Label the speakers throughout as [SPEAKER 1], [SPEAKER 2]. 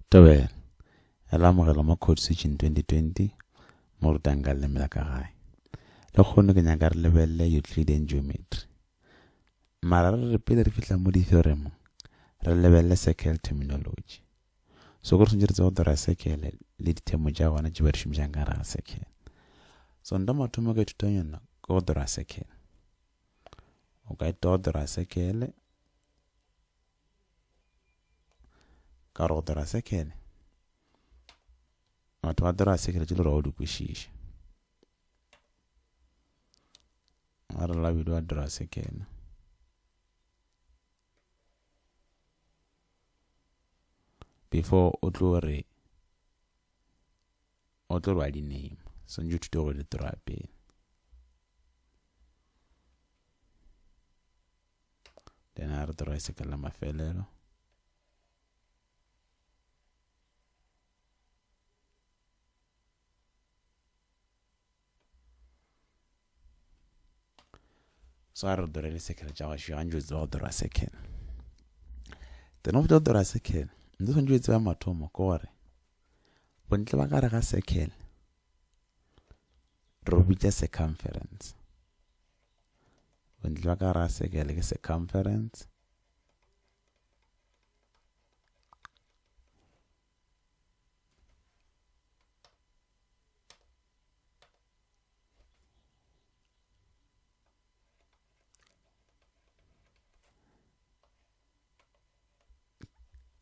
[SPEAKER 1] Tobela, re la amogela mo Code Switching 2020 mo rutang ka leleme la ka gae. Le kgono ke nyaka re lebelele Euclidean geometry. Mara re re pele re fihla mo di-theoremong, re lebelele circle terminology. So ko re tshwanetse re tsebe go dira circle le dithemo tša gona tše ba di šomišang ka gare ga circle. So nto mathomo ka ithutang yona ke go dira circle. O ka ithuta go dira circle ka gore go dira circle batho ba dira circle tše le gore o di kwešiše ba re la bile wa dira circle before o tlo re o tlo re wa di name swantse o thute go di dira pele Then a re draw circle la mafelelo. So a re dorele circle tša gašo gantši o tseba go dora circle. Then o fetša go dora circle, ntho tshwanetse o tseba mathomo ke gore bontle ba gare ga circle re bo bitša circumference. Bontle ba ka gare ga circle ke circumference.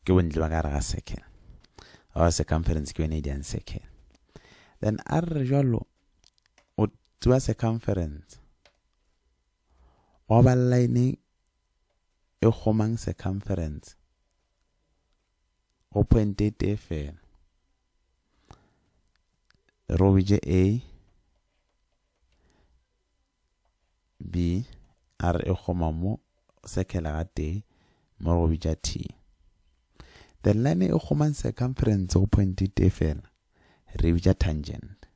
[SPEAKER 1] Ke bontle ba ka gare ga circle. Our circumference ke yone e diang circle. Then a re jalo o tseba circumference wa ba line e kgomang circumference go point e tee fela re o bitše A B a re e kgoma mo circle ga tee mo re go bitša T. Then line e kgomang circumference go point e tee fela re bitša tangent.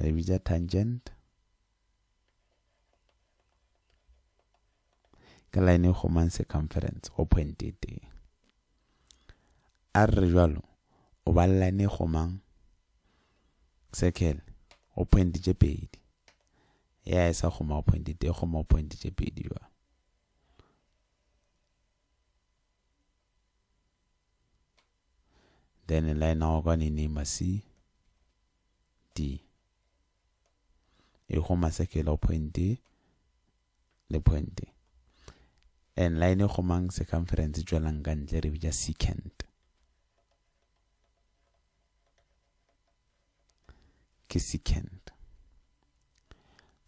[SPEAKER 1] Re bitša tangent ke line e kgomang circumference go point e tee. A re re jalo o ba le line e kgomang circle go point tše pedi ya e sa kgoma go point e tee e kgoma go point tše pedi jwalo. Then line ya go ka ne name C D e kgoma circle go point e le point e. And line e kgomang circumference e tšwelang ka ntle re bitša secant. Ke secant.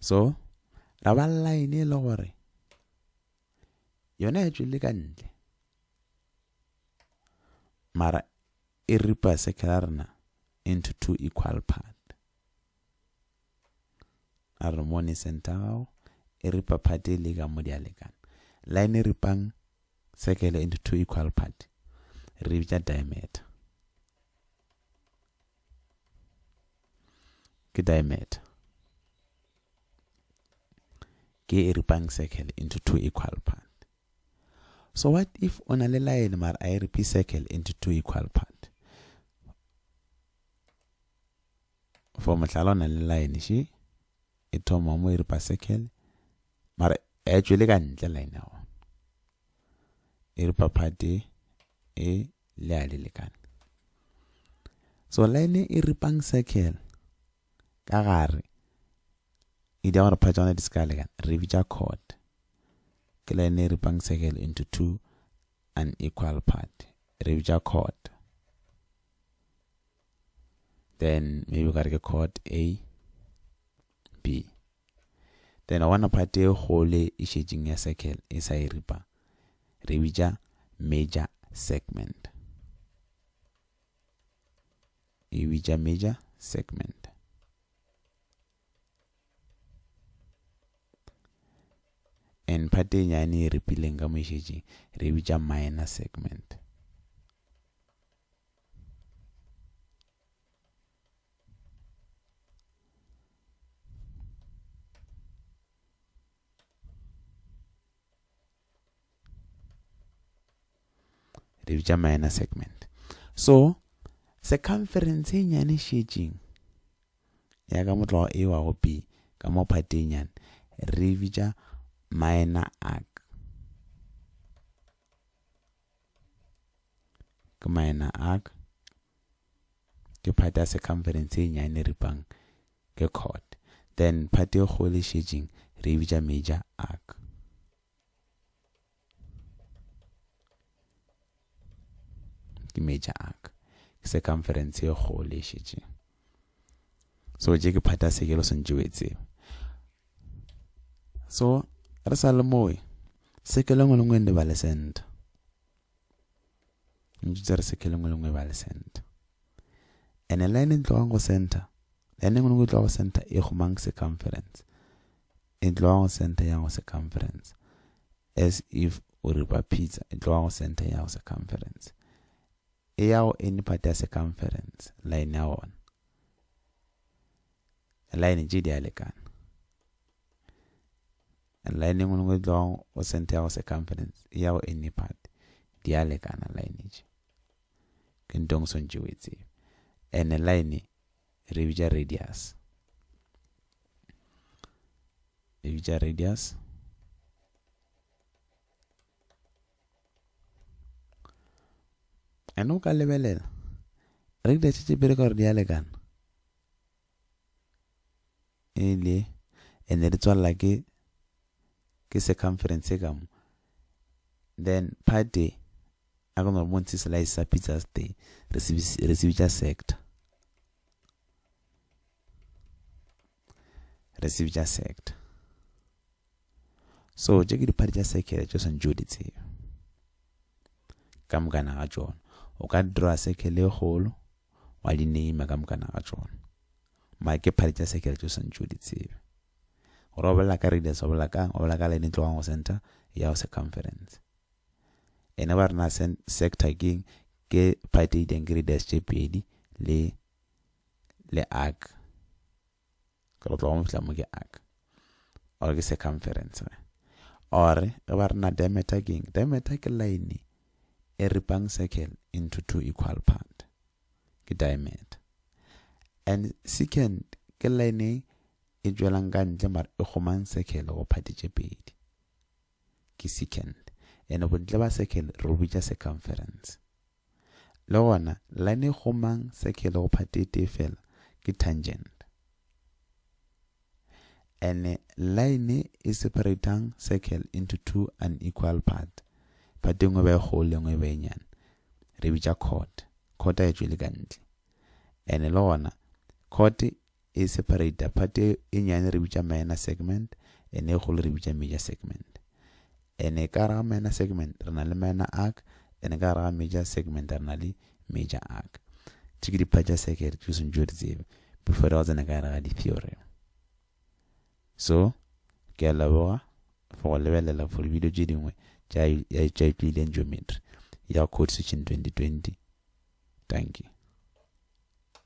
[SPEAKER 1] So ra ba line e le gore yona e tšwele ka ntle mara e ripa circle ya rena into two equal part. A re mone center gago e ripa part e le ka mo di a lekana. Line e ripang circle into two equal part re bitša diameter. Ke diameter. Ke e ripang circle into two equal part. So what if o na le line mara a e ripe circle into two equal part? For mohlala o na le line she e thoma mo e ripa circle mara e tšwele ka ntle line ya gona. E ripa part e e le a le lekane. So line e ripang circle ka gare e dira gore part tša gona di se ka lekana re bitša chord. Ke line e ripang circle into two unequal part re bitša chord. Then maybe o ka re ke chord A B. Then wa bona part e kgolo e šetšeng ya circle e sa e ripa re bitša major segment. E bitša major segment. And part e nyane e ripileng ka mo e šetšeng re bitša minor segment. Re bitša minor segment. So circumference e nyane šetšeng ya ka motloga A wa go B ka mo part e nyane re bitša minor arc. Ke minor arc ke part ya circumference e nyane ripang ke chord. Then part e kgolo e šetšeng re e bitša major arc. Ke major arc ke circumference e kgolo e šetšeng. So tše ke part ya sekelo swantše o e tsebe. So re sa le mowe sekelo nngwe le nngwe ne ba le center. Ntse re sekelo nngwe le nngwe ba le center. And line e tlogang go center, line e nngwe le nngwe e tloga go center e gomang circumference. E tloga go center ya go circumference. As if o ripa pizza, e tloga go center ya go circumference. E ya go any part ya circumference, line ya gona. Line tše di a lekana. Line e nngwe le nngwe e tlogang go center ya go circumference e ya go any part, di a lekana line tše. Ke ntho e swantše o e tsebe. And line re bitša radius. E bitša radius. And o ka lebelela radius tše pedi ka gore di a lekana. E le and di tswalela ke ke circumference e ka mo. Then part e a ke no re bontshe slice sa pizza stay re se bitša sector. Re se bitša sector. So tše ke diphati tša circle tše o swantše o di tsebe ka mokana ga tšona. O ka draw circle e kgolo wa di name ka mokana ga tšona. Mara ke phati tša circle tše o swantše o di tsebe. Gore o bolela ka radius, o bolela kang? O bolela ka line e tlogang go center ya go circumference. Ene ba rena sector ke ke part e iteng ke radius tše pedi le le arc. Ke go tloga mo fihla mo ke arc or ke circumference. Or ge ba rena diameter ke eng? Diameter ke line e ripang circle into two equal part. Ke diameter. And secant ke line e tšwelang ka ntle mara e kgomang circle go part tše pedi. Ke secant. And bontle ba circle re bitša circumference. Le gona line e kgomang circle go part e tee fela ke tangent. And line e separatang circle into two unequal part. Part e nngwe ba e kgolo e nngwe ba e nyane. Re bitša chord. Chord a e tšwele ka ntle. And le gona chord e separata part e nyane re bitša minor segment and e kgolo re bitša major segment. And ka gare ga minor segment re na le minor arc and ka gare ga major segment re na le major arc. Tše ke di-part tša circle tše o swantše o di tsebe before re go tsena ka gare ga di-theorem. So ke a leboga for go lebelela for video tše dingwe tša Euclidean geometry ya code switching 2020. Thank you.